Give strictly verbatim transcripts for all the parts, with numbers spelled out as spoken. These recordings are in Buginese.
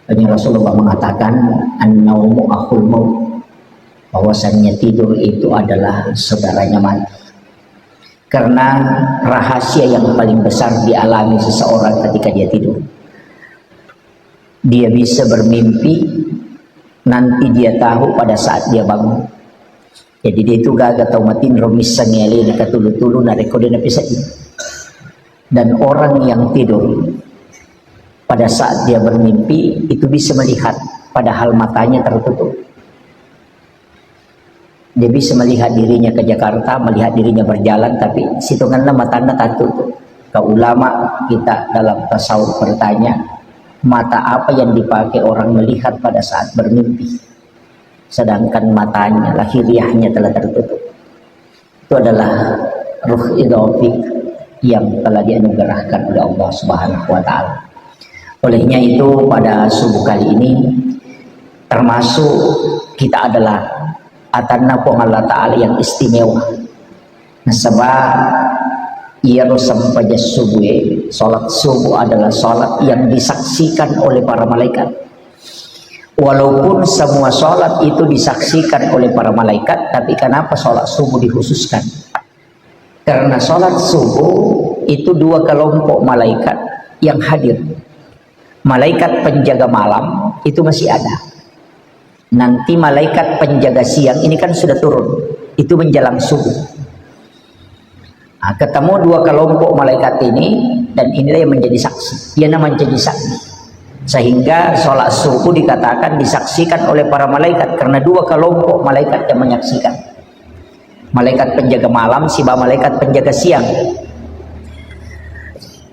Makanya Rasulullah mengatakan, "An-naumu akhul maut," bahwasanya tidur itu adalah saudaranya mati. Karena rahasia yang paling besar dialami seseorang ketika dia tidur. Dia bisa bermimpi, nanti dia tahu pada saat dia bangun. Jadi dia itu gaga tau matinro missengngi alena katulu-tulu narekko dia napiseddi. Dan orang yang tidur pada saat dia bermimpi itu bisa melihat padahal matanya tertutup. Dia bisa melihat dirinya ke Jakarta, melihat dirinya berjalan, tapi sitongenna matanna tatutup. Ke ulama kita dalam tasawuf bertanya, mata apa yang dipakai orang melihat pada saat bermimpi? Sedangkan matanya, lahiriahnya telah tertutup. Itu adalah ruh idhafiyah yang telah dianugerahkan oleh Allah Subhanahu wa Ta'ala. Olehnya itu, pada subuh kali ini, termasuk kita adalah atanna Puang Allah Ta'ala yang istimewa. Nasaba iyaro sempajang subuh, salat subuh adalah salat yang disaksikan oleh para malaikat. Walaupun semua salat itu disaksikan oleh para malaikat, tapi kenapa salat subuh dikhususkan? Karena salat subuh itu dua kelompok malaikat yang hadir. Malaikat penjaga malam itu masih ada. Nanti malaikat penjaga siang ini kan sudah turun. Itu menjelang subuh. Nah, ketemu dua kelompok malaikat ini, dan inilah yang menjadi saksi. Ia nama menjadi saksi. Sehingga salat subuh dikatakan disaksikan oleh para malaikat karena dua kelompok malaikat yang menyaksikan. Malaikat penjaga malam, siba malaikat penjaga siang.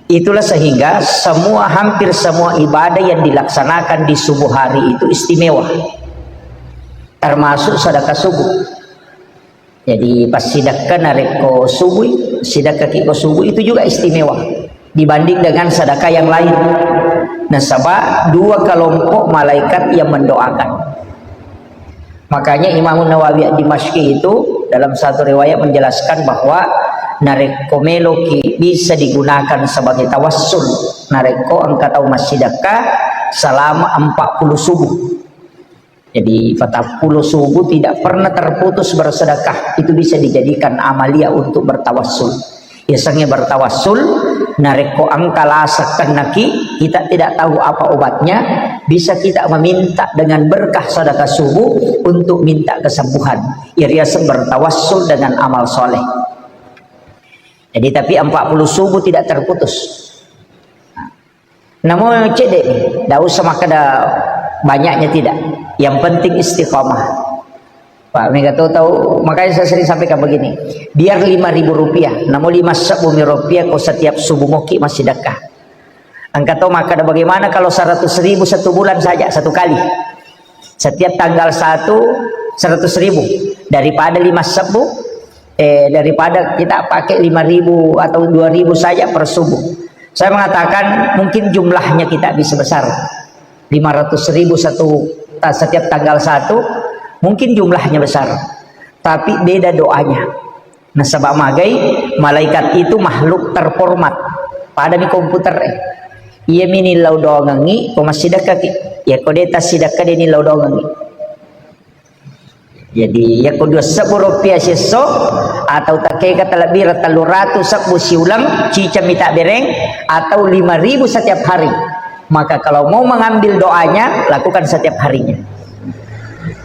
Itulah sehingga semua, hampir semua ibadah yang dilaksanakan di subuh hari itu istimewa. Termasuk sedekah subuh. Jadi, pas sidekka narekko subuh, sidekka ki ko subuh itu juga istimewa dibanding dengan sedekah yang lain. Nasaba dua kelompok malaikat yang mendoakan. Makanya Imam Nawawi Dimashqi itu dalam satu riwayat menjelaskan bahwa narekko meloki bisa digunakan sebagai tawassul, narekko engka tau massidekka selama empat puluh subuh. Jadi, patappulo subuh tidak pernah terputus bersedekah. Itu bisa dijadikan amalia untuk bertawassul. Biasanya bertawassul, narekko engka lasa kennaki, kita tidak tahu apa obatnya, bisa kita meminta dengan berkah sedekah subuh untuk minta kesembuhan. Iriaseng bertawassul dengan amal soleh. Jadi, tapi empat puluh subuh tidak terputus. Namo cedde, tidak usah makkeda banyaknya, tidak. Yang penting istiqomah. Pak, mega tahu, tahu, makanya saya sering sampaikan begini, biar lima ribu rupiah, namo lima sebbu mi rupiah ko setiap subuh moki massidekka. Engka to makkeda, bagaimana kalau seratus ribu satu bulan saja, satu kali? Setiap tanggal satu, seratus ribu. Daripada lima sebbu, eh, daripada kita pakai lima ribu atau dua ribu saja per subuh. Saya mengatakan, mungkin jumlahnya kita bisa besar. Lima ratus ribu satu, ta-, setiap tanggal satu, mungkin jumlahnya besar. Tapi beda doanya. Nasaba magai, malaikat itu makhluk terhormat. Padami komputer, eh. Iya mi nillau doangengi, ko massidekka ki. Ya ko deta sidekka de nillau doangengi. Jadi, ya ko dua sebbu rupiah siesso, atau takeka talebbi ra tellu ratu sebbu siuleng, ciceng mita bereng, atau lima ribu setiap hari. Maka kalau mau mengambil doanya, lakukan setiap harinya.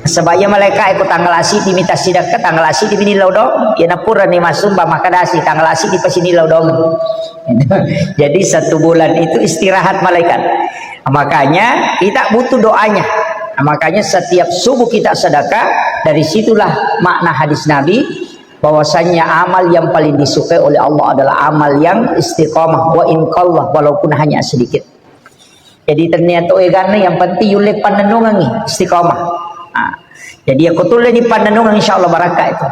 Sebab iya malaika e ko tanggal asidi mita sidekka, tanggal asidi mi nillau doang. Iya napurani massumba, maka dasi tanggal asidi pasi nillau doang. Jadi satu bulan itu istirahat malaikat. Makanya kita butuh doanya. Makanya setiap subuh kita sedekah, dari situlah makna hadis Nabi, bahwasanya amal yang paling disukai oleh Allah adalah amal yang istiqomah, wa in qalla, walaupun hanya sedikit. Jadi ternyata eganna yang penting yulle pannennungengi istiqomah. Nah, jadi aku tulle di pannennungan, insya Allah barakah itu.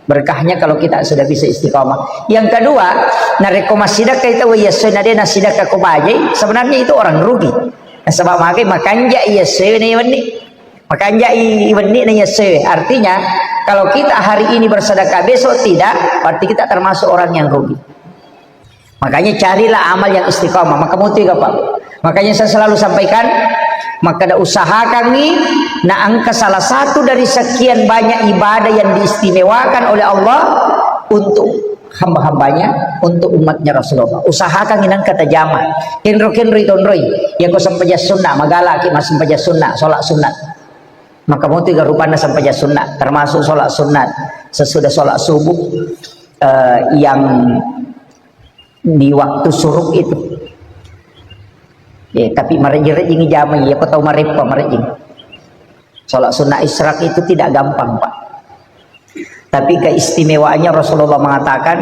Berkahnya kalau kita sudah bisa istiqomah. Yang kedua, narekko massidekka itu, iya sena dena sidekka ko bajai, sebenarnya itu orang rugi. Nasaba magai makanja iya sena wenni. Makanja i wenni na iya sena. Artinya, kalau kita hari ini bersedekah, besok tidak, berarti kita termasuk orang yang rugi. Makanya carilah amal yang istiqomah. Maka mutu ya, Pak. Makanya saya selalu sampaikan, Makkeda usahakangngi na engka salah satu dari sekian banyak ibadah yang diistimewakan oleh Allah untuk hamba-hambanya, untuk umatnya Rasulullah. Usahakangngi na engka tajama. Kenro-kenro itonroi. Yako sempajang sunnah, magalaki massempajang sunnah, sholat sunnah. Maka motu ga rupanna sempajang sunnah, termasuk sholat sunnah sesudah sholat subuh, eh, yang di waktu syuruk itu. Ya, tapi marejing-rejing jamai, ya, kau tahu mareppa marejing. Sholat sunnah isyraq itu tidak gampang, Pak. Tapi keistimewaannya Rasulullah mengatakan,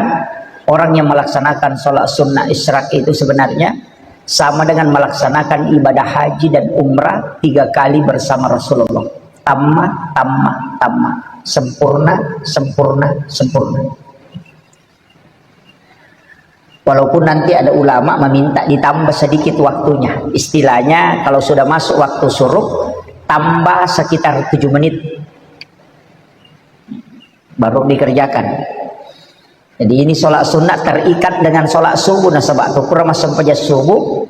orang yang melaksanakan sholat sunnah isyraq itu sebenarnya sama dengan melaksanakan ibadah haji dan umrah tiga kali bersama Rasulullah. Tamma, tamma, tamma. Sempurna, sempurna, sempurna. Walaupun nanti ada ulama meminta ditambah sedikit waktunya. Istilahnya, kalau sudah masuk waktu syuruk, tambah sekitar tujuh menit. Baru dikerjakan. Jadi, ini sholat sunat terikat dengan sholat subuh. Nasaba' tu pura massempajang subuh,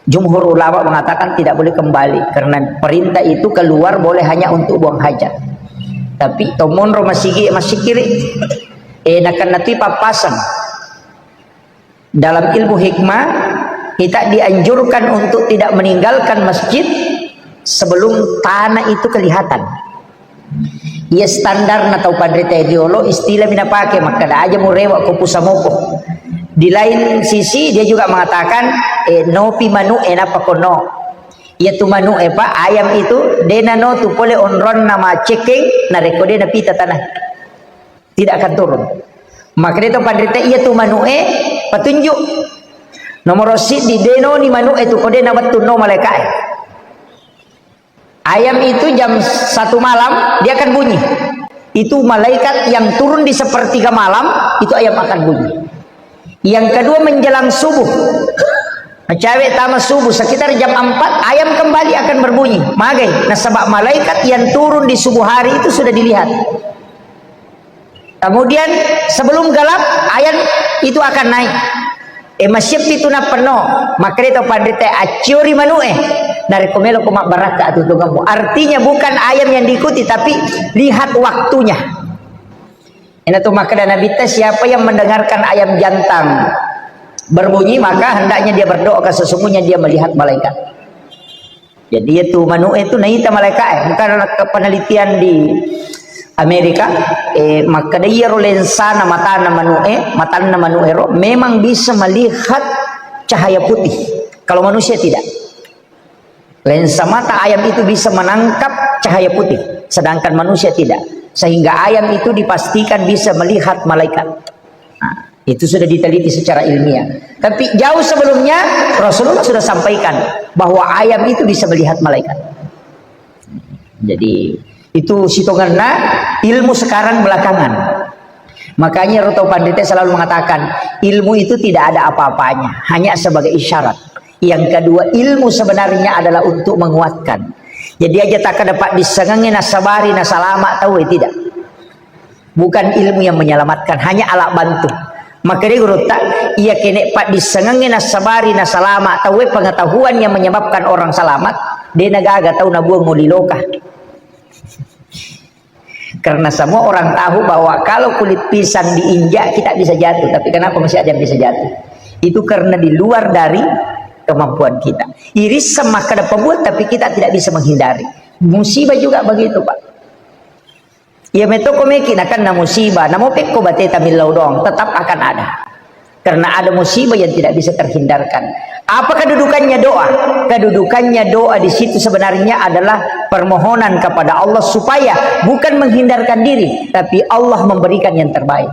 jumhur ulama mengatakan tidak boleh kembali. Karena perintah itu keluar boleh hanya untuk buang hajat. Tapi, to monro masigi, masikiri. Eh, nakan nanti papasan. Dalam ilmu hikmah, kita dianjurkan untuk tidak meninggalkan masjid sebelum tanah itu kelihatan. Iya standar na tau panrita riolo, istilah mina pake, makkeda aja murewa ko pusamoko. Di lain sisi, dia juga mengatakan, eh, nopi manu e napa kono. Iya tu manu e, Pak, ayam itu, dena no tu pole onronna macekeng, narekko dena pita tanah. Tidak akan turun. Maka dia tu panrita, iya tu manu e, petunjuk. Nomor siddi, deno ni manu e tu kode na wettu no malaika e. Ayam itu jam satu malam, dia akan bunyi. Itu malaikat yang turun di sepertiga malam, itu ayam akan bunyi. Yang kedua, menjelang subuh. Macawe tama subuh, sekitar jam empat, ayam kembali akan berbunyi. Magai, nasaba malaikat yang turun di subuh hari itu sudah dilihat. Kemudian, sebelum gelap, ayam itu akan naik. Eh, massiappi tu nappenno. Makkeda to panrita, acciori manu e. Narekko melo ko mabbarakka atutungemmu. Artinya bukan ayam yang diikuti, tapi lihat waktunya. Ina tu makkeda Nabitta, siapa yang mendengarkan ayam jantan berbunyi, maka hendaknya dia berdoa, ke sesungguhnya dia melihat malaikat. Jadi, itu manu e tu naita malaika e. Bukan ada penelitian di Amerika, eh, makkeda iyaro lensana matana manu e, matanna manu ero memang bisa melihat cahaya putih. Kalau manusia tidak. Lensa mata ayam itu bisa menangkap cahaya putih, sedangkan manusia tidak. Sehingga ayam itu dipastikan bisa melihat malaikat. Nah, itu sudah diteliti secara ilmiah. Tapi jauh sebelumnya, Rasulullah sudah sampaikan bahwa ayam itu bisa melihat malaikat. Jadi, itu sitongenna ilmu sekarang belakangan. Makanya Roto Pandita selalu mengatakan, ilmu itu tidak ada apa-apanya, hanya sebagai isyarat. Yang kedua, ilmu sebenarnya adalah untuk menguatkan. Jadi aja tak dapat disengengi nasabari, nasalama tahu, eh, tidak. Bukan ilmu yang menyelamatkan, hanya alat bantu. Maka dia gurutta, iya kene pak disengengi nasabari, nasalama tahu, eh, pengetahuan yang menyebabkan orang selamat, de nagaga tahu nabuang muli loka. Karena semua orang tahu bahwa kalau kulit pisang diinjak, kita bisa jatuh. Tapi kenapa masih ada yang bisa jatuh? Itu karena di luar dari kemampuan kita. Iris sama kada pembuat, tapi kita tidak bisa menghindari. Musibah juga begitu, Pak. Ya metoko meki nakanna musibah, namo pekko bateta millau doang, tetap akan ada. Karena ada musibah yang tidak bisa terhindarkan. Apa kedudukannya doa? Kedudukannya doa di situ sebenarnya adalah permohonan kepada Allah supaya bukan menghindarkan diri, tapi Allah memberikan yang terbaik.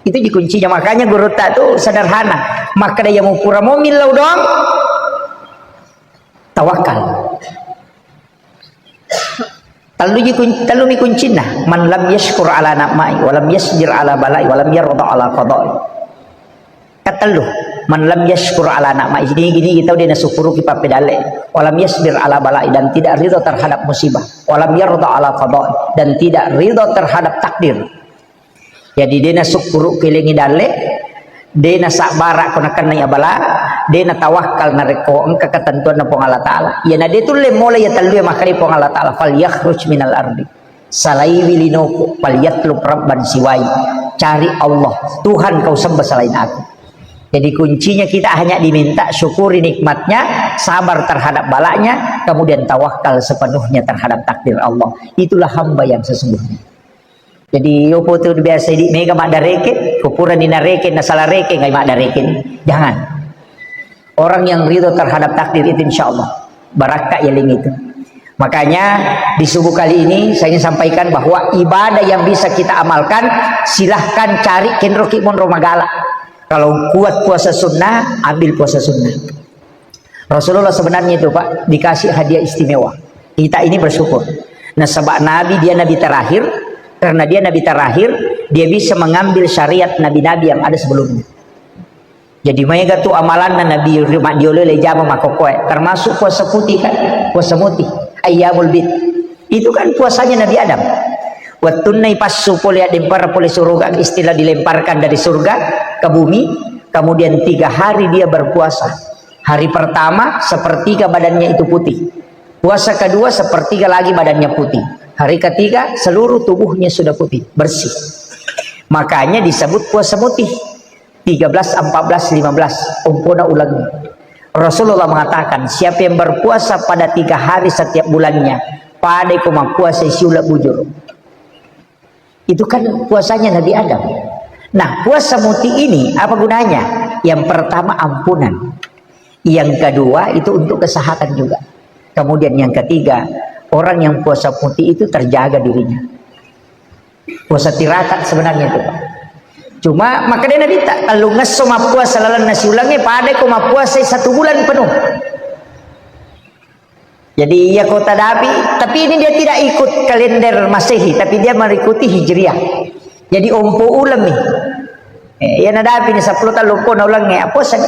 Itu ji kuncinya. Makanya gurutta tu sederhana. Makkeda iya mupura mo millau doang, tawakal. Tellu ji kun-, tellumi kuncinna. Man lam yashkur ala na'mai, wa lam yasbir ala balai, wa lam yarda ala qadai. Katellu, man lam yashkur ala na'mai. Ini, ini kita udah nasukuru ki pappedalle. Wa lam yasbir ala balai, dan tidak ridho terhadap musibah. Wa lam yarda ala qadai, dan tidak ridho terhadap takdir. Jadi, de nasukkuru kelengi dalle, De' nasabbara' ko nakennai abala, de' natawakkal narekko engka ketentuanna Puang Allah Ta'ala. Iyana de' tulle mola iya tellue makkeda Puang Allah Ta'ala, "Falyakhruj minal ardi." Salaiwi linoku, "Falyatlub rabban siwai." Cari Allah, Tuhan kau sembah selain aku. Jadi kuncinya kita hanya diminta syukuri nikmatnya, sabar terhadap balanya, kemudian tawakal sepenuhnya terhadap takdir Allah. Itulah hamba yang sesungguhnya. Jadi, yopo tu biasa idi' mega maddareke, ko purani nareke, nasala reke, ngai maddareke. Jangan. Orang yang ridho terhadap takdir itu, insya Allah, barakka' yaling itu. Makanya, di subuh kali ini, saya ingin sampaikan bahwa ibadah yang bisa kita amalkan, silahkan cari kenroki monro magala. Kalau kuat puasa sunnah, ambil puasa sunnah. Rasulullah sebenarnya itu, Pak, dikasih hadiah istimewa. Kita ini bersyukur. Nasaba Nabi, dia Nabi terakhir. Karena dia Nabi terakhir, dia bisa mengambil syariat nabi-nabi yang ada sebelumnya. Jadi, maega tu amalanna Nabi, ri-, maddiolo le jama makkokkoe, termasuk puasa putih, kan, puasa mutih, ayyamul bid. Itu kan puasanya Nabi Adam. Wettunna ipassu pole, addempara pole suruga, istilah dilemparkan dari surga ke bumi, kemudian tiga hari dia berpuasa. Hari pertama, sepertiga badannya itu putih. Puasa kedua, sepertiga lagi badannya putih. Hari ketiga, seluruh tubuhnya sudah putih, bersih. Makanya disebut puasa putih. Tiga belas, empat belas, lima belas, ompona uleng. Rasulullah mengatakan, siapa yang berpuasa pada tiga hari setiap bulannya, pada ko mappuasa siula bujur. Itu kan puasanya Nabi Adam. Nah, puasa muti ini apa gunanya? Yang pertama, ampunan. Yang kedua, itu untuk kesehatan juga. Kemudian yang ketiga, orang yang puasa muti itu terjaga dirinya. Puasa tirakat sebenarnya itu, Pak. Cuma, makanya Nabi tak, kalau ngesso mappuasa lalang nasi ulangnya, pada ko mappuasa satu bulan penuh. Jadi, iya ko tadapi, tapi ini dia tidak ikut kalender Masehi, tapi dia mengikuti Hijriah. Jadi, ompo uleng nih. Eh, iya nadapi nih, sepuluh tahun lompo na ulangnya, apa sen?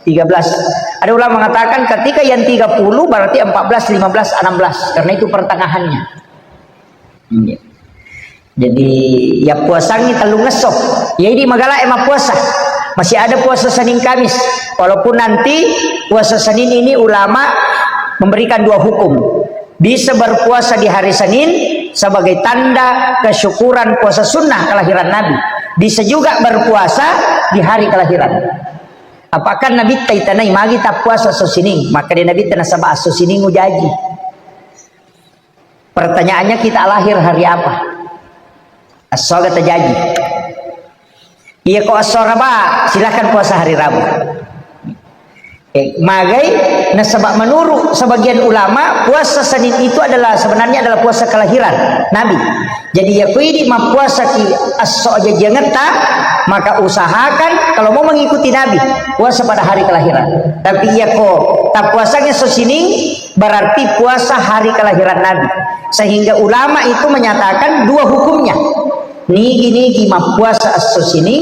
Tiga belas. Ada ulama mengatakan ketika yang tiga puluh berarti empat belas, lima belas, enam belas. Karena itu pertengahannya. Iya. Jadi, ya puasangi tellung esso. Ya idi magala e mappuasa. Masih ada puasa Senin Kamis. Walaupun nanti puasa Senin ini ulama memberikan dua hukum. Bisa berpuasa di hari Senin sebagai tanda kesyukuran puasa sunnah kelahiran Nabi. Bisa juga berpuasa di hari kelahiran. Apakah Nabi ta itanai magi ta puasa esso Senin? Maka dia Nabi ta nasaba esso Senin ujaji. Pertanyaannya, kita lahir hari apa? Esso aga tajaji. Iya ko esso Araba, silahkan puasa hari Rabu. Eh, magai, nasaba menurut sebagian ulama, puasa Senin itu adalah, sebenarnya adalah puasa kelahiran Nabi. Jadi, iya ko idi mappuasa ki esso ajajiangetta, maka usahakan kalau mau mengikuti Nabi, puasa pada hari kelahiran. Tapi iya ko ta puasanya esso Senin, berarti puasa hari kelahiran Nabi. Sehingga ulama itu menyatakan dua hukumnya. Nigi-nigi mappuasa esso Senin,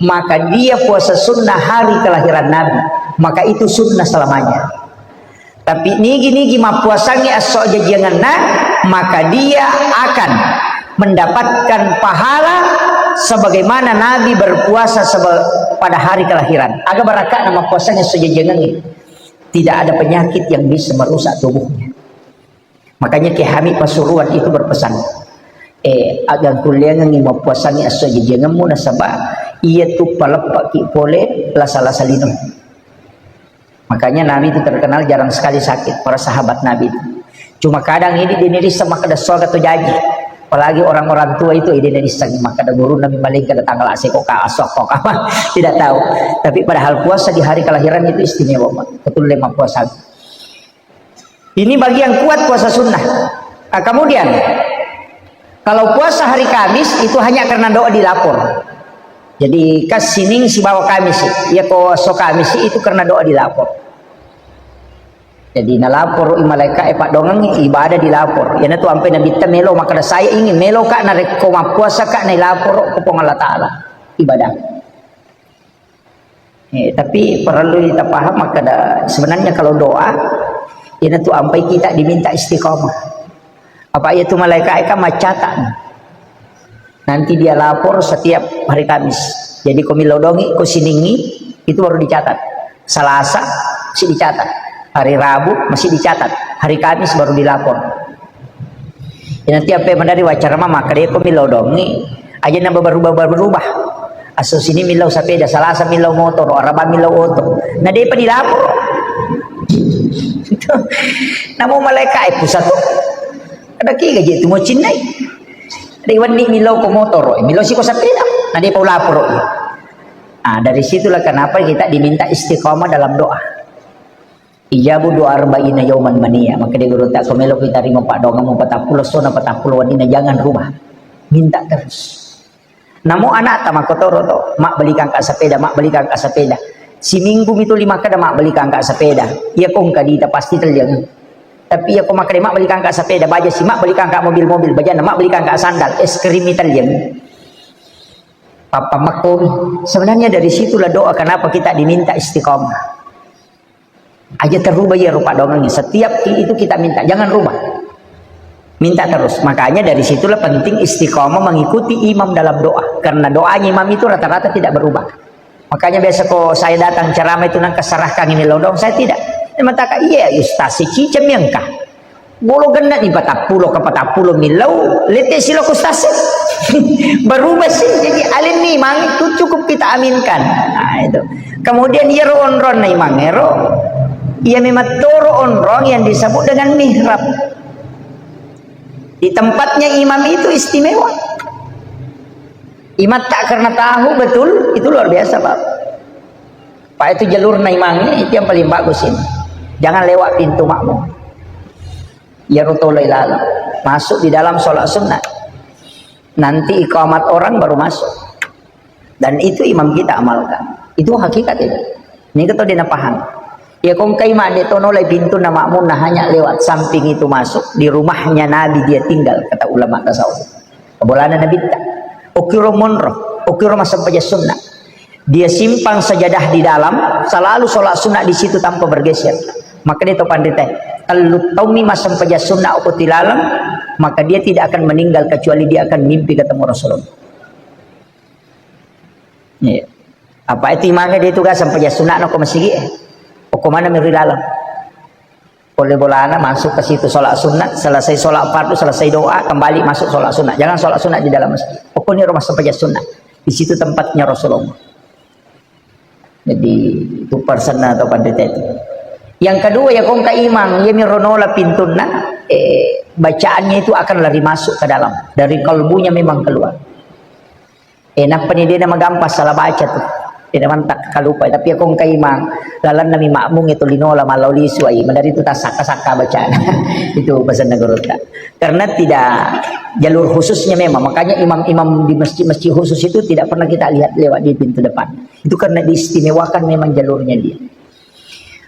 maka dia puasa sunnah hari kelahiran Nabi. Maka itu sunnah selamanya. Tapi nigi-nigi mappuasangi esso ajajiangenna, maka dia akan mendapatkan pahala sebagaimana Nabi berpuasa sebe-, pada hari kelahiran. Aga barakka na mappuasangi esso ajajiangenna. Tidak ada penyakit yang bisa merusak tubuhnya. Makanya Kiai Hamid Pasuruan itu berpesan, eh, aga kulliangengi mappuasangi esso ajajiangemmu nasaba iya tu paleppaki pole lasa-lasa lino. Makanya Nabi itu terkenal jarang sekali sakit, para sahabat Nabi itu. Cuma kadang ini dinirissa makkeda esso aga to jaji. Apalagi orang-orang tua itu ini dinirissa makkeda guru Nabi malingka datang kelas kok ka esso kok apa. Tidak tahu. Tapi padahal puasa di hari kelahiran itu istimewa, Pak. Betul lima puasa. Ini bagian kuat puasa sunnah. Nah, kemudian, kalau puasa hari Kamis itu hanya karena doa dilapor. Jadi, kas Senin sibawa Kamis, iya ko esso Kamis itu karena doa dilapor. Jadi, nalapor i malaika e paddoangeng ibadah dilapor. Iyana tu ampe Nabi ta melo makkeda, saya ingin melo ka narekko mappuasa ka nailapor ko Puang Allah Ta'ala ibadah. Eh, tapi perlu kita paham, makkeda sebenarnya kalau doa, iyana tu ampai kita diminta istiqomah. Apa iya tu malaikat kan maccatat. Nanti dia lapor setiap hari Kamis. Jadi ko millau dongi, ko siningi, itu baru dicatat. Salasa masih dicatat. Hari Rabu masih dicatat. Hari Kamis baru dilapor. Ya, nanti apa yang menari wacara mama, kada ko millau dongi, aja nambah berubah-berubah. Aso sini millau sepeda, Salasa millau motor, Araba millau oto. Nah, dia apa dilapor? Namu malaikat, eh, pusat tu. Ada kiga je tu mau cinnai. Ada iwan ni millau ko motor, millau siko sepeda. Nah, dia pau lapor. Ah, dari situlah kenapa kita diminta istiqomah dalam doa. Ijabu doa arba'ina yauman mania. Maka dia guru tak kemelo kita rima pak doa mau patappulo sona patappulo wanina, jangan rubah. Minta terus. Namo anak ta makotoro to, mak belikan kak sepeda, mak belikan kak sepeda. Siminggu mitu lima kada mak belikan kak sepeda. Iya kong kadita pasti teliang. Tapi iya kong makade mak belikan kak sepeda, baja si mak belikan kak mobil-mobil, baja mak belikan kak sandal, es krim teliang. Papa makko. Sebenarnya dari situlah doa kenapa kita diminta istiqomah. Aja terubah ya rupa doangnya. Setiap itu kita minta, jangan rubah. Minta terus. Makanya dari situlah penting istiqomah mengikuti imam dalam doa. Karena doanya imam itu rata-rata tidak berubah. Makanya biasa kok saya datang ceramah itu nang keserahkan ini lodong, saya tidak. Saya mengatakan, iya ustaz, si cicem yang kah? Bolo genna ni patappulo ke patappulo milau, lete silo ku stase. Berubah sih, jadi alin ni mangi tu cukup kita aminkan. Nah, itu. Kemudian iya ro onron na imang ero, iya memang toro onrong yang disebut dengan mihrab. Di tempatnya imam itu istimewa. Imam tak karena tahu betul, itu luar biasa, Pak. Pak, itu jalur na imang ini, itu yang paling bagus ini. Jangan lewat pintu makmum. Iyaro tolai lalang. Masuk di dalam sholat sunnah. Nanti iqamat orang baru masuk. Dan itu imam kita amalkan. Itu hakikat itu. Ini kita dia paham. Ya kong kai mak dia tonolai pintu na makmum na hanya lewat samping itu masuk. Di rumahnya Nabi dia tinggal, kata ulama tasawuf. Kebolana Nabi ta. Okiro monro, okiro masampaja sunnah. Dia simpan sajadah di dalam, selalu sholat sunnah di situ tanpa bergeser. Maka dia tahu pandita, tellu taumi masampaja sunnah aku tilalang, maka dia tidak akan meninggal kecuali dia akan mimpi ketemu Rasulullah. Iya. Apa itu imangnya dia tugas sampaja sunnah no ke masjid eh. Pokok mana meri dalam. Oleh bolana masuk ke situ sholat sunnah, selesai sholat fardu, selesai doa, kembali masuk sholat sunnah. Jangan sholat sunnah di dalam masjid. Pokoknya rumah sampaja sunnah. Di situ tempatnya Rasulullah. Jadi itu persena atau pandita itu. Yang kedua ya kongka imang, ya mironola pintunna, eh, bacaannya itu akan lari masuk ke dalam. Dari kalbunya memang keluar. Eh, nappa ni dena magampa salah baca tu. Dena mantak kalupa. Tapi ya kongka imang, lalanna mi makmum itu linola mallau lisu ai. Madari itu tasakka-sakka bacana. Itu pesanna gurutta. Karena tidak jalur khususnya memang. Makanya imam-imam di masjid-masjid khusus itu tidak pernah kita lihat lewat di pintu depan. Itu karena diistimewakan memang jalurnya dia.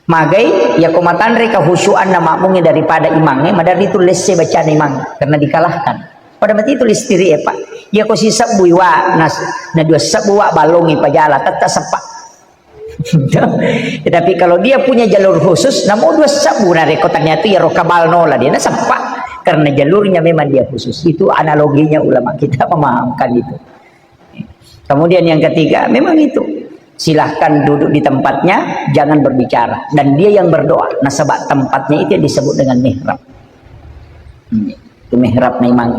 Magai, ya ko matanre kehusuanna makmungnge daripada imangnge, madari itu lesse bacana imang karena dikalahkan. Pada mati itu listiri ya, Pak. Ya ko sisebbu iwa, nas, na dua sebbu wa balongi pajala, tetap sepak. Ya, tapi kalau dia punya jalur khusus, namu dua sebbu na reko ternyata ya roka bal nola dia, na sepak. Karena jalurnya memang dia khusus. Itu analoginya ulama kita memahamkan itu. Kemudian yang ketiga, memang itu. Silahkan duduk di tempatnya, jangan berbicara. Dan dia yang berdoa. Nasaba tempatnya itu yang disebut dengan mihrab. Hmm. Itu mihrab memang.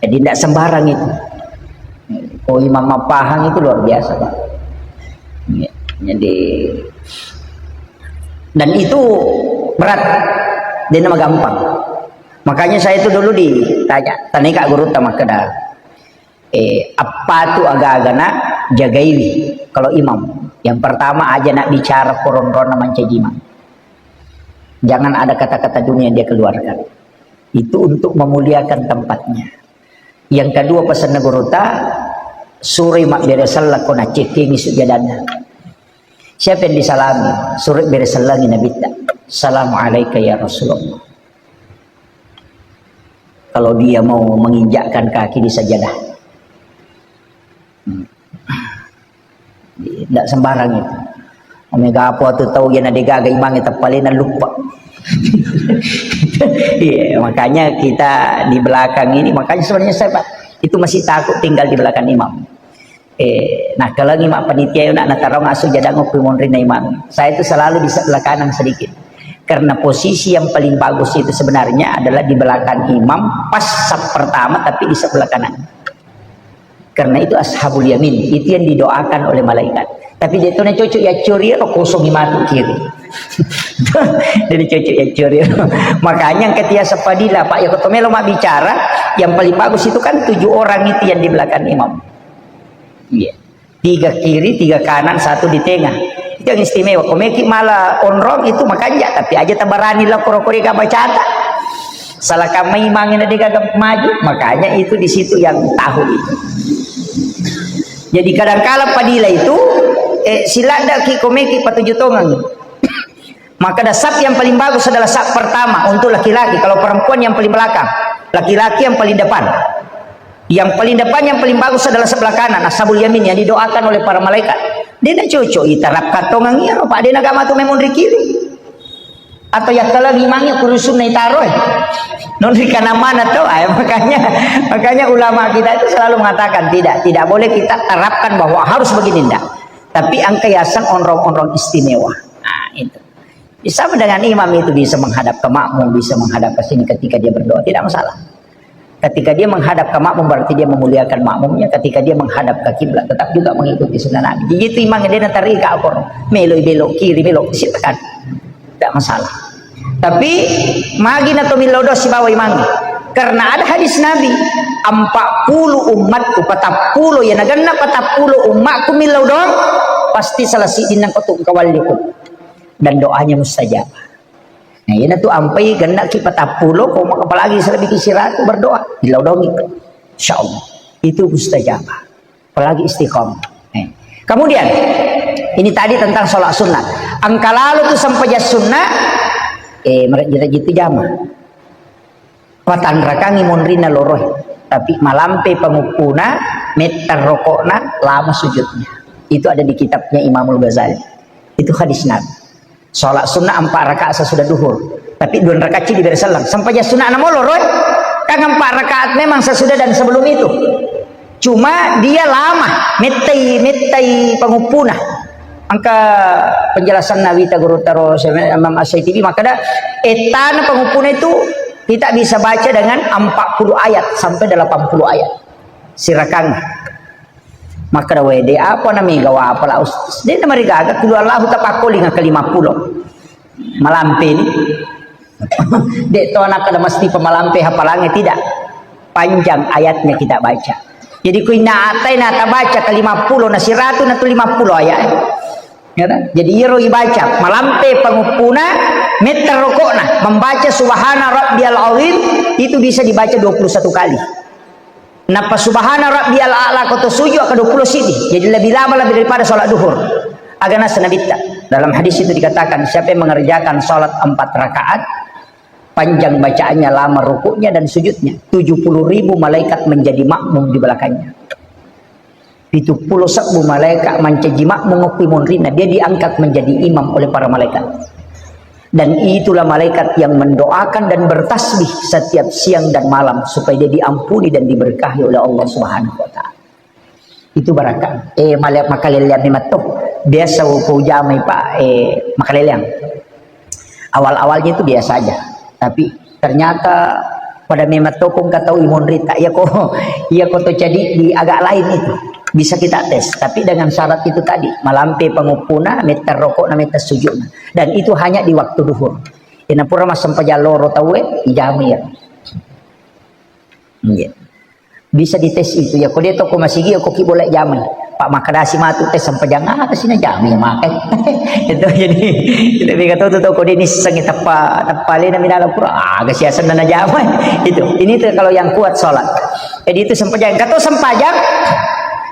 Jadi tidak sembarang itu. Ko imam mapahang itu luar biasa, Pak. Ya, jadi, dan itu berat. Dia nama gampang. Makanya saya itu dulu ditanya, tanya Kak Guru Tamakeda. Eh, apa tu aga-aga na jagaiwi kalau imam? Yang pertama aja nak bicara koron-koron mancaji imam. Jangan ada kata-kata dunia yang dia keluarkan. Itu untuk memuliakan tempatnya. Yang kedua pesan gurutta, suri mabbere selleng ko nacekkengi sujadanna. Siapa yang disalami? Suri bere sellengi Nabitta. Assalamualaikum ya Rasulullah. Kalau dia mau menginjakkan kaki di sajadah. Hmm. Tidak sembarang itu. Omega apa tu tahu yang ada gaga imang itu paling lupa. Iya, makanya kita di belakang ini, makanya sebenarnya saya, Pak, itu masih takut tinggal di belakang imam. Eh, nah, kalau ngi mak panitia nak natarong asu jadang okui monri na imam. Saya itu selalu di sebelah kanan sedikit. Karena posisi yang paling bagus itu sebenarnya adalah di belakang imam, pas saf pertama, tapi di sebelah kanan. Karena itu ashabul yamin, itu yang didoakan oleh malaikat. Tapi dia tu na cocok ya curi, apa kosong matu kiri. Jadi cocok ya curi. Makanya ketika sepadila, Pak, ya, ketomelo mak bicara, yang paling bagus itu kan tujuh orang itu yang di belakang imam. Iya. Tiga kiri, tiga kanan, satu di tengah. Itu yang istimewa. Komeki malah onrong itu makanya, tapi aja tabarani lah koro-koro gak bacata. Salah kamai mangina dia gak maju, makanya itu di situ yang tahu itu. Jadi kadangkala padila itu, eh, siladda ki komeki patuju tongang. Maka ada saf yang paling bagus adalah saf pertama untuk laki-laki. Kalau perempuan yang paling belakang, laki-laki yang paling depan. Yang paling depan, yang paling bagus adalah sebelah kanan, ashabul yamin yang didoakan oleh para malaikat. Dia nak cocok ita rap katongang iya, Pak. Dia nak gak matu memang di kiri. Atau ya kalau lima nya kurusun na itaro, eh. Non di kanan mana tuh? Ah, makanya, makanya ulama kita itu selalu mengatakan tidak, tidak boleh kita terapkan bahwa harus begini, ndak. Tapi angka yasang onrong-onrong istimewa. Nah, itu. Sama dengan imam itu bisa menghadap ke makmum, bisa menghadap ke sini ketika dia berdoa, tidak masalah. Ketika dia menghadap ke makmum, berarti dia memuliakan makmumnya. Ketika dia menghadap ke kiblat, tetap juga mengikuti sunnah Nabi. Jadi itu imam dia nanti rika akor. Melo belok kiri, belok silakan. Tidak masalah. Tapi magi na to millau doa sibawa imam. Karena ada hadis Nabi, empat puluh umatku, patappulo ya naganna patappulo umatku millau doa, pasti salah sidin nang kotu kawaliku. Dan doanya mustajab. Nah, iyana tu ampai genna ki patappulo, ko apalagi selebih ki siratu berdoa, dilaudongi. Insya Allah. Itu mustajab. Apalagi istiqomah. Eh. Kemudian, ini tadi tentang sholat sunnah. Angka lalu tu sempajang sunnah, eh, mereka jitu jama. Patanrakangi monrinna loroe, tapi malampe panguppuna, metta rokokna, lama sujudnya. Itu ada di kitabnya Imamul Ghazali. Itu hadis Nabi. Sholat sunnah empat rakaat sesudah duhur. Tapi dua rakaat ci diberi selang. Sempajang sunnah namo loroe. Kan empat rakaat memang sesudah dan sebelum itu. Cuma dia lama, mettai, mettai panguppuna. Angka penjelasan Nabi Taguru Taro Imam As-Syaitibi, maka ada etana panguppuna itu kita bisa baca dengan empat puluh ayat sampai delapan puluh ayat. Sirakang. Maka ada wede apa na mega wa apa la us-, de na marigaga kulu Allahu tapakkoling ke lima puluh. Malampe ni. Dek to anak ada mesti pemalampe hafalannya tidak. Panjang ayatnya kita baca. Jadi ku inna atai na tabaca ke lima puluh, na siratu na tu lima puluh ayat. Ya kan? Jadi iro ibaca malampe panguppuna, metta rokokna, membaca subhana rabbiyal azim itu bisa dibaca dua puluh satu kali. Napa subhana rabbiyal a'la ko to sujud ke dua puluh sidi. Jadi lebih lama lebih daripada sholat duhur. Agana senabitta. Dalam hadis itu dikatakan, siapa yang mengerjakan sholat empat rakaat, panjang bacaannya, lama rukuknya dan sujudnya, tujuh puluh ribu malaikat menjadi makmum di belakangnya. Pitu puluh sebbu malaikat mancaji makmum ngokui monrinna, dia diangkat menjadi imam oleh para malaikat. Dan itulah malaikat yang mendoakan dan bertasbih setiap siang dan malam supaya dia diampuni dan diberkahi oleh Allah Subhanahu wa Ta'ala. Itu barakah. Eh, male-, makaleleang ni matto. Biasa upojamai, Pak, eh, makaleleang. Awal-awalnya itu biasa aja. Tapi ternyata pada memang tokong katau imonrita. Iya ko, iya ko to jadi di agak lain itu. Bisa kita tes. Tapi dengan syarat itu tadi, malampe panguppuna, metta rokokna, metta sujudna. Dan itu hanya di waktu duhur. Ina pura massempajang loro tauwe, ijami ya. Iya. Bisa dites itu ya. Ko dia toko masigi, ko ki boleh jamai. Pak makadasi matu tes sempajang apa sih na jamai ya makai. Itu jadi, kita bega tahu tuh toko dia ni sengi teppa, teppa lena minala pura. Ah, kasiasan na jamai. Itu. Ini tuh kalau yang kuat sholat. Jadi itu sempajang. Kata sempajang,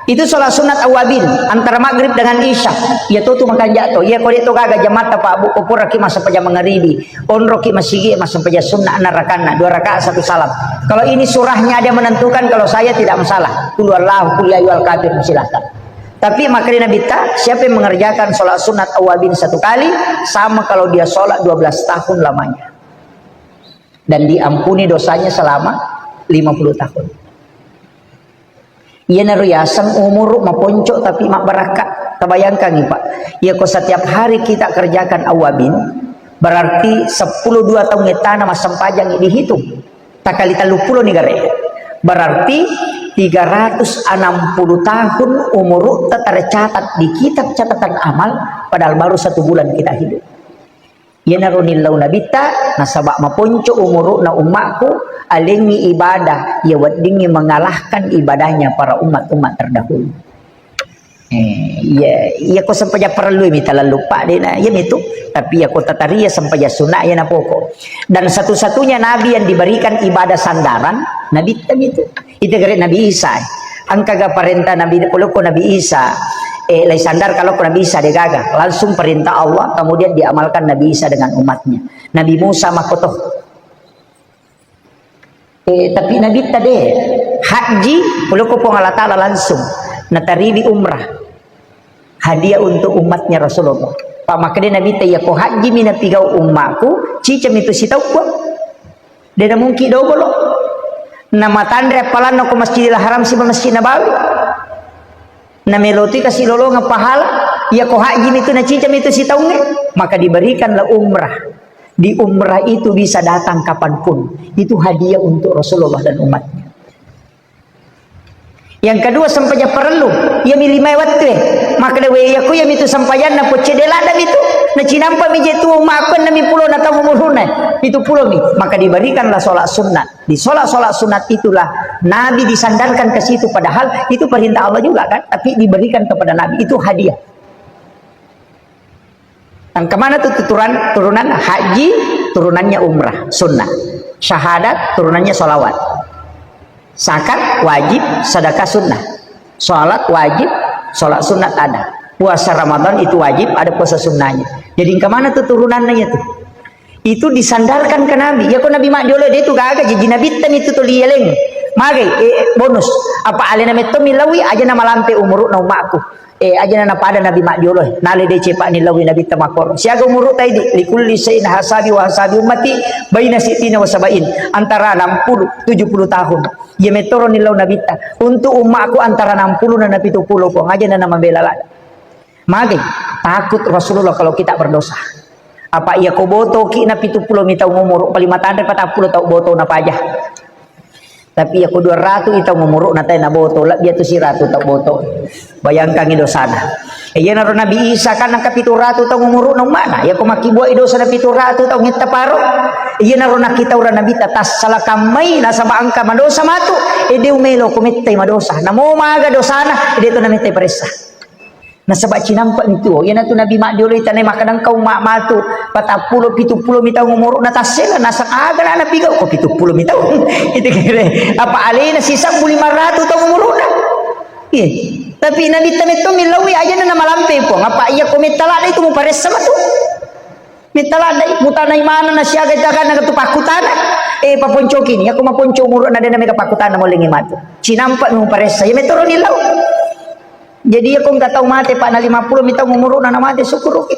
itu sholat sunat awabin antara maghrib dengan isya. Ya tuh tuh makan jatuh. Ya ko dia tuh kagak jamaah Pak Bu, ko pura ki masa pajang mangaribi. Onroki masigi massempajang sunnah enam rakaat, dua rakaat satu salam. Kalau ini surahnya ada menentukan, kalau saya tidak masalah. Qul huwallahu, qul ya ayyuhal kafirun, silahkan. Tapi makanya Nabi ta, siapa yang mengerjakan sholat sunat awabin satu kali, sama kalau dia sholat dua belas tahun lamanya. Dan diampuni dosanya selama lima puluh tahun. Iyanaro yaseng umuru maponco tapi mabbarakka. Tabayangkangi, Pak. Iyako setiap hari kita kerjakan awabin, berarti seppulo dua taung ettana massempajang dihitung. Takali telluppulo ni gare. Berarti tiga ratus enam puluh tahun umurutta tercatat di kitab catatan amal, padahal baru satu bulan kita hidup. Iyanaro nillau Nabitta, nasaba maponco umuru'na ummakku, alengngi ibadah, iya weddingngi mengalahkan ibadahnya para umat-umat terdahulu. Eh, iya, iya ko sempajang parellui mi talelluppa, dena, iya mitu. Tapi iya ko tataria sempajang sunna, iya napoko. Dan satu-satunya nabi yang diberikan ibadah sandaran, Nabitta mitu. Ita gare Nabi Isa. Engkaga parenta Nabi, polokko Nabi Isa, eh, lai sandar kalokko Nabi Isa, degaga. Langsung perintah Allah, kemudian diamalkan Nabi Isa dengan umatnya. Nabi Musa makoto. Eh, tapi Nabitta de. Haji, polokko Puang Allah Ta'ala langsung. Natariwi umrah. Hadiah untuk umatnya Rasulullah. Pak, makkeda Nabitta, iya ko haji mi napigau ummaku, cicami tu sitaukku. Dena mungkin dobolo. Namatanre appalanna ko Masjidil Haram siba Masjid Nabawi. Namelotui kasi lolongeng pahala. Iya ko haji mi tu nacica mi tu sitaungnge. Maka diberikanlah umrah. Di umrah itu bisa datang kapanpun. Itu hadiah untuk Rasulullah dan umatnya. Yang kedua, sempajang parellu. Iya mi lima wettu e. Maka dewe iya ku iya mitu sempajanna pocce de ladda mitu. Nacinampa mi je tu makkuanna mi pulo na taung umuruna. Pitu pulo mi. Maka diberikanlah sholat sunat. Di sholat-sholat sunat itulah Nabi disandarkan ke situ. Padahal itu perintah Allah juga kan. Tapi diberikan kepada Nabi. Itu hadiah. Engka mana tu tuturan, turunan haji, turunannya umrah, sunnah. Syahadat, turunannya salawat. Zakat wajib, sedekah sunnah. Salat wajib, salat sunat ada. Puasa Ramadan itu wajib, ada puasa sunnahnya. Jadi engka mana tu turunannya tu? Itu disandarkan ke Nabi. Ya ko Nabi maddiolo de tu gaga, jadi Nabi tani tu tuli eleng. Magai, eh, bonus. Apa alena metto mi lawi aja na malampe umuruna ummaku. Eh, aja na napada Nabi maddiolo, nale de cepa ni lawi Nabi ta makoro. Siaga umuru ta idi, likulli syai'in hasabi wa hasabi ummati baina sittina wa sabain. Antara enam puluh, tujuh puluh tahun. Iya metoro ni lau Nabi ta. Untuk ummaku antara enam puluh na pitu pulo ko. Aja na mabela lada. Magai, takut Rasulullah kalau kita berdosa. Apa iya ko boto ki na pitu pulo mi taung umuru, paling matanre patappulo tau boto na paja. Tapi iya ko dua ratu i taung umuru na tai na boto, lebbi atu siratu tau boto. Bayangkangi dosana. Iya naro Nabi Isa kan engka pitu ratu taung umuru na ummana. Iya ko makkibua i dosa na pitu ratu taung etta paro. Iya naro nakkitaura Nabi ta tassala kammai nasaba engka madosa matu. E de umelo ko mettai madosa. Namo maga dosana, e de to na mettai paressa. Nasaba cinampa mi tuo, iyanatu Nabi maddiolo itanai makkeda engka umma matu patappulo, pitu pulo mi taung umuru na tassela, naseng aga na napigau ko pitu pulo mi taung. Itu kira apa alena sisabbu lima ratu taung umuruna. Iya. Tapi Nabi ta metto mi lawi aja na malampe puang. Apa iya ko metta ladda itu muparessa matu. Metta ladda i, mutanai mana na siaga tagana tu pakkutana. Eh, paponcoki ni, aku maponco umuru na dena mega pakkutana molengi matu. Cinampa mi muparessa, iya metoro ni lau. Jadi, iya ko engka tau mate, Pak, na lima pulo mi taung umuruna na mate, syukuruki.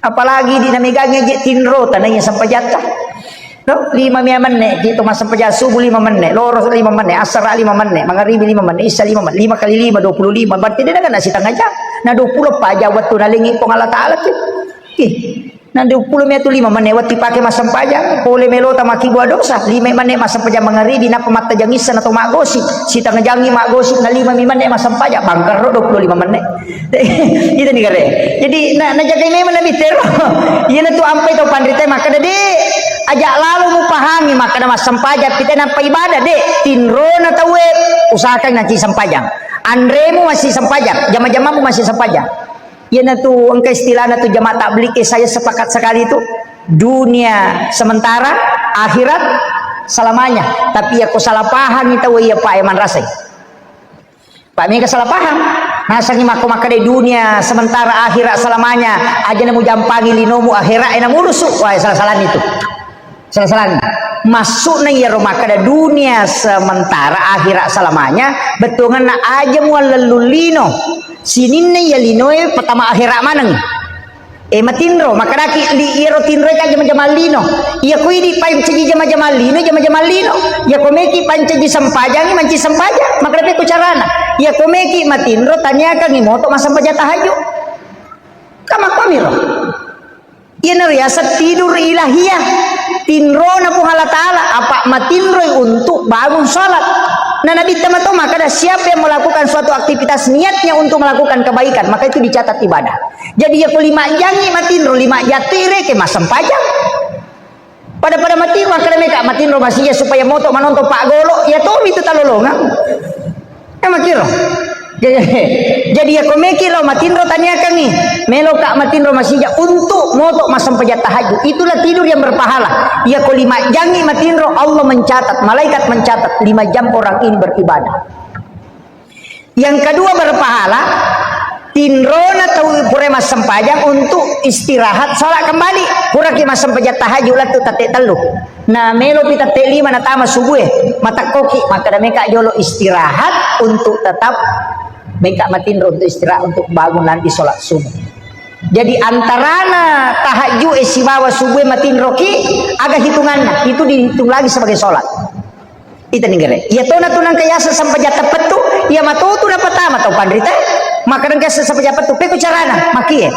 Apalagi di namegangi aje tinro, tanaiya sempajatta. No, lima mia menne, kita massempajang subuh lima menne, loro lima menne, asara lima menne, mangaribi lima menne, isya lima menne, lima kali lima, dua puluh lima, berarti dia dengan sitengah jam. Na dua pulo pa jam waktu nalengi Puang Allah Ta'ala tu. Ih, na dua pulo mia tu lima menne wettu pake massempajang, pole melota makkibua dosa, lima menne massempajang mangaribi, nappa mattajang issa na to maggosi, sitengah jangi maggosi, na lima mi menne massempajang, bangkerro dua pulo lima menne. Itu ni kare. Jadi, na, najagai memang Nabi tero. Iya na tu ampai tau panrita makkeda, "De, aja lalo mupahangi makkeda massempajang, kita nampa ibadah, de, tinro na taue, usahakan nanti sempajang. Anremu masih sempajang, jama-jamamu masih sempajang." Iyanatu engka istilahna tu jamaah tabligh, eh, saya sepakat sekali tu, dunia sementara, akhirat selamanya. Tapi iya ko salah pahami tau iya, Pak, iya manrasai. Pak, mega salah paham. Nasangi makko makkeda dunia sementara, akhirat selamanya. Aja na mujampangi linomu, akhirat ena murusu. Wah, salah-salah itu. Salah-salah. Maksudna iyaro makkeda dunia sementara akhirat selamanya, bettuanganna aja muallellung lino. Sininna iya linoe pertama akhirat maneng. Eh, matinro, makkedaki, li-, iyaro tinroe ka jama-jamang lino. Iya ko idi pancaji jama-jamang lino, jama-jamang lino. Iya ko meki pancaji sempajangi, mancaji sempajang. Makkeda pekko carana. Iya ko meki matinro, taniakangi moto massempajang tahajud. Ka makkuamiro. Iyanaro riaseng tidur ilahiyah. Tinrona Puang Allah Ta'ala, apa matinroi untuk bangun salat. Nah, Nabi Muhammad makkeda, siapa yang melakukan suatu aktivitas niatnya untuk melakukan kebaikan, maka itu dicatat ibadah. Jadi, iya ko lima jangi matinro, lima jang tu ireke massempajang. Pada-pada matinro, makkeda meka matinro masija supaya moto manonton paggolo, iya tomi tu talolongang. Eh, matinro. Jadi, iya ko meki lao matinro taniakangi, melo ka matinro masija untuk moto massempajang tahajud. Itulah tidur yang berpahala. Iya ko lima jangi matinro, Allah mencatat, malaikat mencatat lima jam orang ini beribadah. Yang kedua berpahala, tinrona tau pura massempajang untuk istirahat, salat kembali. Puraki massempajang tahajud lettu tette tellu. Nah, melopi tette lima natama subue, matekkoki, makkeda meka jolo istirahat untuk tetap meka matinro untuk istirahat untuk bangun nanti salat subuh. Jadi antarana tahajud e sibawa subue matinroki, aga hitunganna? Itu dihitung lagi sebagai salat. Ita ninggere. Iya tona tu nangka yaseng sempajang teppettu, iya matotu napatama tau panrita. Maka nangka yaseng sempajang teppettu, pekko carana, makie.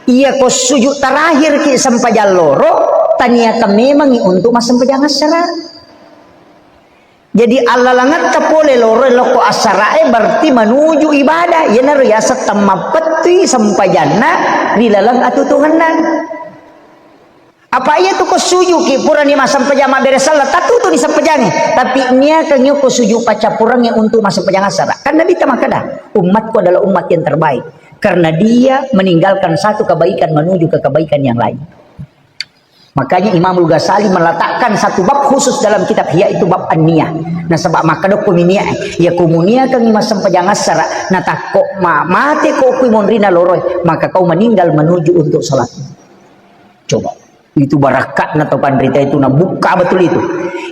Iya ko sujud terakhir ki sempajang loro, taniakan memangi untuk massempajang assara. Jadi allalangetta pole loro lokko assara e berarti menuju ibadah. Iyanaro yaseng temmappettui sempajanna ri laleng atutungenna. Apa iya tu ko sujuki purani massempajang mabbere sella, tatutuni sempajangnge. Tapi niakangngi ko sujud paccappurengnge untuk massempajang assara. Kan Nabi ta makkeda, "Umatku adalah umat yang terbaik. Karena dia meninggalkan satu kebaikan menuju ke kebaikan yang lain." Makanya Imamul Ghazali meletakkan satu bab khusus dalam kitab Ihya itu bab an-niyah. Nasaba makkeda ko mi niat, iya ko muniakangngi massempajang assara, natakko ma-, mate ko kui monrina loroe, maka kau meninggal menuju untuk salat. Coba. Itu barakka'na tau panrita itu, nabukka betul itu.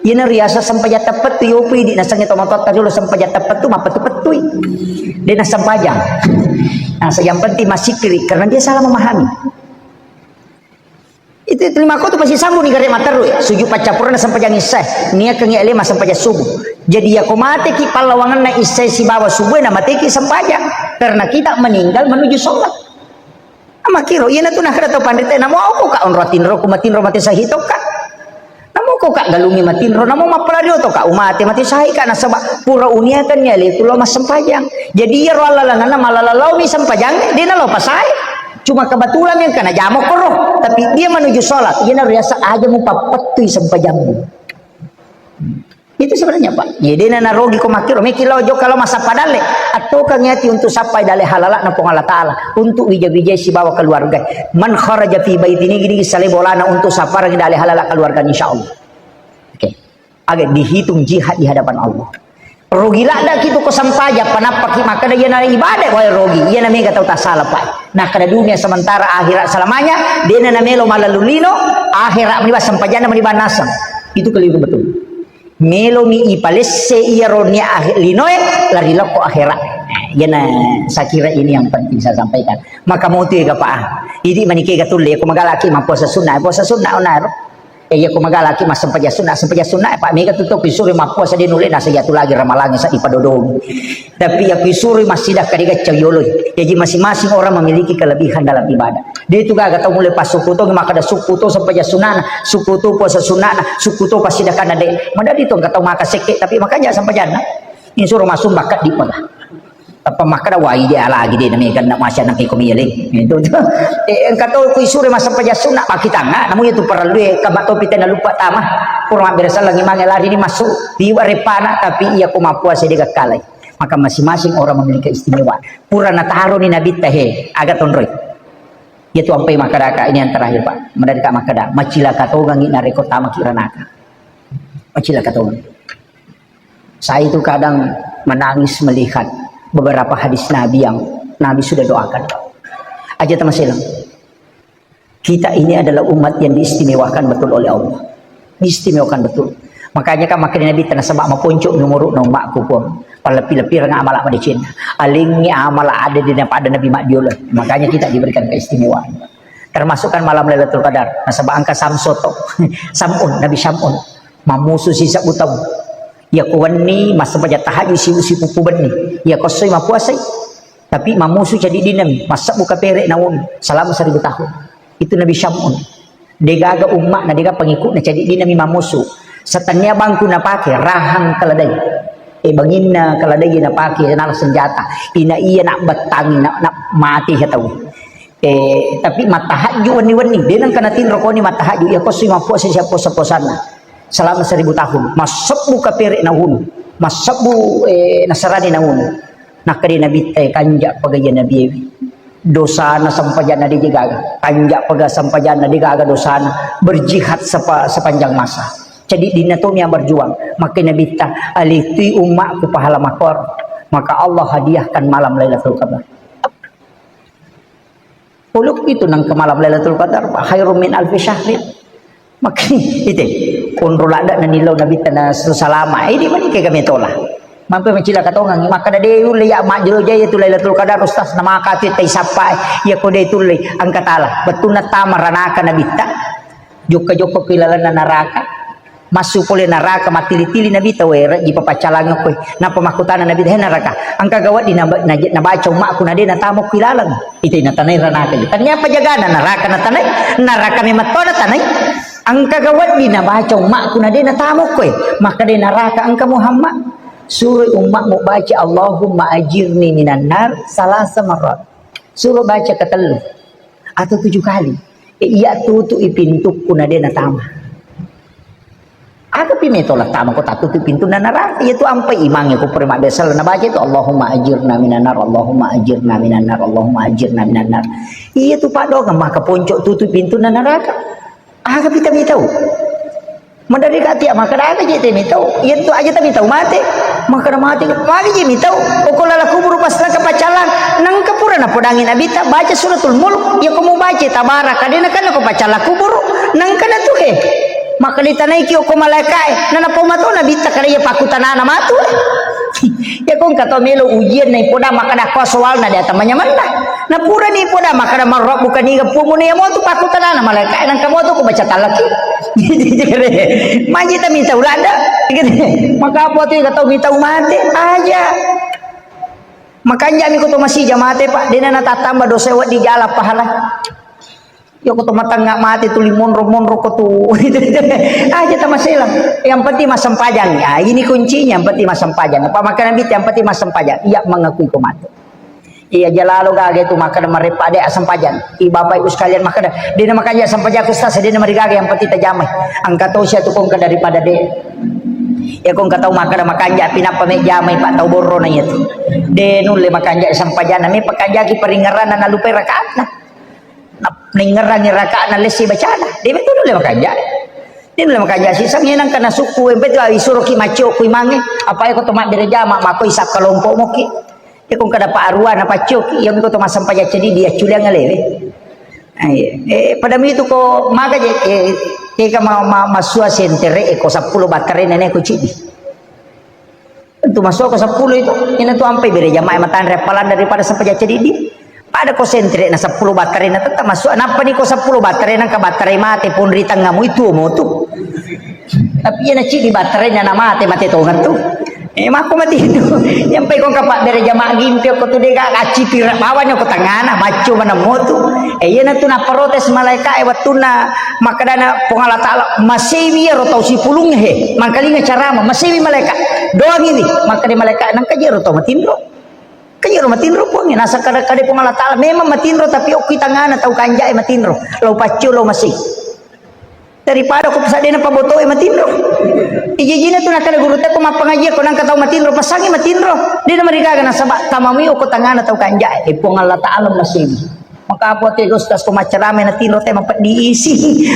Iyana riaseng sempajang teppettu, yopi di nasengnge tomatoatta riolo sempajang teppettu, mappettu-pettui. De nassempajang. Nah, yang penting massikkiri, karena dia salah memahami. Itu, itu lima ko tu pasti sambung ni gare materru ya. Sujud paccappurana sempajang isya, niakangngi ale massempajang subuh. Jadi ya ko mateki pallawanganna isya sibawa subuh, na mateki sempajang. Karena kita meninggal menuju sholat. Makkiro, iyana tu nakkeda tau panrita, namo ko ka onro atinro, ku matinro mate sahitokka. Namo ko ka galungi matinro, namo mappalari oto ka umate mate sahika, nasaba pura uniakanni aleku lao massempajang. Jadi iyaro allalanganna malala laomi sempajang, de nalo pasae. Cuma kebetulan yang kena jamok koro, tapi dia menuju sholat. Iyana riaseng aja mupappettui sempajangmu. Itu sebenarnya, Pak. Iya, dena narogi ko makkiro, meki lao jokka lao massappa dalle. Attokangngi ati untuk sappai dalle halala'na Puang Allah Ta'ala, untuk wija-wijai sibawa keluarga. Man kharaja fi baiti, nigi-nigi sale bolana untuk sapparangi dalle halala keluarga, insya Allah. Oke. Aga dihitung jihad di hadapan Allah. Rogi ladda ki tu ko sampaja, panappaki makkeda iyana ibadah, wae rogi. Iyana mega tau tasala, Pak. Nah, kada dunia sementara, akhirat selamanya, dena namelo malalu lino, akhirat meniba sempajanna meniba naseng. Itu keliru betul. Melomi ipalesse iyaro nia ahe-, linoe lari lokko akhera. Iyana saya kira ini yang penting saya sampaikan. Maka mutu ega pa. Idi manike ga tulle ko magalaki mappuasa sunnah, puasa sunnah onaro. E iya ko magalaki massempajang sunnah, sempajang sunnah, Pak, mega tu to kisuri mappuasa de nulle nasa iyatu lagi ramalangi sa dipadodong. Tapi ya kisuri massidakka de gacca yoloi. Jadi masing-masing orang memiliki kelebihan dalam ibadah. De tu gaga tau mulle passukku to, makkeda sukku to sempajang sunnahna, sukku to puasa sunnahna, sukku to passidakanna de. Madadi to engka tau maka sekke, tapi makanya sempajanna. Insuro masumba kaddi maka. Tappa makkeda wai de alagi de nami ganna masya nang iko miele. Itu tu. Eh, engka to ku isuro massempajang sunnah pakitanga, namu itu perlu e kama topi tena lupa tama. Pura mabbere sallang imange lari ni masuk, liwa repana, tapi iya ko mappuasa de gakkalai. Maka masing-masing orang memiliki keistimewaan. Pura nataroni Nabitta he, aga tonroi. Iya tu ampai makkedaka, ini yang terakhir, Pak. Madadika makkeda, macilaka tongangi nareko tamaki ranaka. Macilaka tongangi. Saya itu kadang menangis melihat beberapa hadis Nabi yang Nabi sudah doakan. Aja teman selang. Kita ini adalah umat yang diistimewakan betul oleh Allah. Diistimewakan betul. Makanya kan makkeda Nabi, tenasaba maponco umuru na ummakku, Puang. Palebbi-lebbi rang amala madecenna. Alengi amala ada di pada Nabi maddiolo. Makanya kita diberikan keistimewaan. Termasuk kan malam Lailatul Qadar. Nasaba engka Samso to. Sam'un, Nabi Sam'un. Mammusu sisebbu taung. Iya ko wenni, massempajang tahajud si, sipuppu benni. Iya ko essoi mapuasai. Tapi mammusu cadiddinami, massebbu kapere naunu, selama seribu tahun. Itu Nabi Sam'un. Degaga umma'na, degaga pengikutna cadiddinami mammusu. Setennia bangku napake, rahang keledai. Eh, banginna keledai napake, nala senjata. Ina iya nak bettangi, nak, nak mati tau. Eh, tapi mattahajju wenni-wenni, de nengka natinro koni mattahajju, iya ko essoi mappuasa siap puasa-puasanna. Selama seribu tahun, massebbu kapere naunu, massebbu, eh, nasarani naunu. Nakkeda Nabitta, eh, kanja paga iya Nabi. Dosana sempajanna de gaga, kanja paga sempajanna de gaga dosana, berjihad sepa-, sepanjang masa. Cadiddinna to mi yang berjuang. Makkeda Nabitta, alitui ummakku pahala makor, maka Allah hadiahkan malam Lailatul Qadar. Puluk itu nengka malam Lailatul Qadar, Pak, khairum min alfi syahrin. Makanya, itu, konro ladda na nillau Nabitta na salama. Ini mani ke kami tola. Mampu mencila katongang, maka de ulle ya majjelo jaya tu Lailatul Qadar, Ustaz, nama kati tai sapa, ya ko de tulle, angkatala. Betulna tama ranaka Nabitta. Jokka-jokka ku ilalenna naraka. Massu pole naraka, mattili-tili Nabitta, we, rejji papaccalangnge koe. Nappa makkutana Nabitta, "He naraka, engka ga wedding naba-, naje-, nabaca ummakku na de natama ku ilaleng?" Ite natanai ranaka. Tania apa jagana naraka natanai? Naraka memang to natanai. Engka ga wedding nabaca ummakku na de natama koe? Maka de naraka engka Muhammad. Suro ummakmu baca, "Allahumma ajirni minan nar," salasa marrat. Suro baca ketellu atau tujuh kali. Eh, iya tutu'i pintukku na de natama. Aga pi meto la tama ko tatutu'i pintunna naraka. Iya tu ampai imangnge ko pura mabbesala nabaca itu, "Allahumma ajirna minan nar, Allahumma ajirna minan nar, Allahumma ajirna minan nar." Iya tu paddoangeng maka ponco tutu'i pintunna naraka. Aga pi tamitau. Maderri ka tia makkeda aga je tamitau. Iya tu aja tamitau mate. Makkeda mate, magi je mitau. Oko lala kuburu pas naka paccalang. Nangka pura napodangi Nabitta baca suratul Mulk. Iya ko mubaca tabaraka de nakenna ko paccala kuburu. Nangka na tu he. Makkeda tanaiki oko malaikae. Nana pau mato Nabitta kada iya pakutanana matu. Iya ko engka to melo ujian na ipoda makkeda ko soalna de ata manyamanna. Na purani poda makkeda, "Man rabbuka niga puammu?" Iya motu pakkutanana malaika'e, nangka motu ko baca talaki. Maji ta mitau ladda. Maka apa tu kata mitau mate aja. Makanja mi ko to masija mate, Pak. Dena natattamba dosa wedding jala pahala. Iya ko to matengnga mate tuli monro-monro ko tu. Aja ta masela. Yang penting massempajang. Ah, ini kuncinya, yang penting massempajang. Apa makkeda Nabitta, yang penting massempajang. Iya mengakui ko mate. Iya, jalalo gaga tu makkeda mareppa de asempajang. I Bapak Ibu sekalian makkeda, "Dena makanja sempajang Ustaz, dena marigaga yang penting tajamai." Angka tosi atu kongka daripada de. Ya kongka tau makkeda makanja pinappa me jamai Pak tau borro na iya tu. De nulle makanja sempajang, me pakanjaki paringerranna nalupai rakaatna. Na-, naingerrangi rakaatna lesi bacana. De betul nulle makanja. De nulle makanja sisang yenang kana sukku, yang penting isuroki maccio ku imangnge. Apa eko to mabbere jama, mako isap kelompok moki. Iya ko engka dapat aruwa na paccoki, iya miko to massempajang cedidi, iya culiang alewe. Ah, iya. Eh, pada mitu ko maga je, eh, tega ma-, ma-, masua sentere, eh, ko seppulo battare nene ko cidi. Tentu masua ko seppulo itu, ina tu ampai bere jamaah matanre appalan daripada sempajang cedidi. Pada ko sentere na seppulo battare na tetap masua. Nappa ni ko seppulo battare nangka battare mate pun ri tengamu itu mo tu. Tapi iya na cidi battare na mate, mate tongeng tu. Eh, makko mati tu. Yang pai kong kapa bere jamaah gimpi ko tu dega accipi bawanya ko tangana, macco maneng motu. Eh, iya na tu na protes malaika, eh, wettunna makkedana Puang Allah Taala, "Masewi ro tau sipulung he, mangkalinga carama, masewi malaika. Doang ini." Makkeda malaika, "Nangka je ro tau matinro." Kan ro matinro Puang, nasa kada-kada Puang Allah Taala, memang matinro, tapi okki tangana tau kanja, eh, matinro. Lau paccio, lau masih. Daripada ko pesadena pabotoe matinro. Ijijina tu nakada guru te ko mappangaji ko nangka tau matinro, pasangi matinro. Dena marigaga nasaba tamamui ko tangana tau kanja, eh, Puang Allah Taala masih. Maka apa te ustaz ko macerame natinro te mapeddi isi.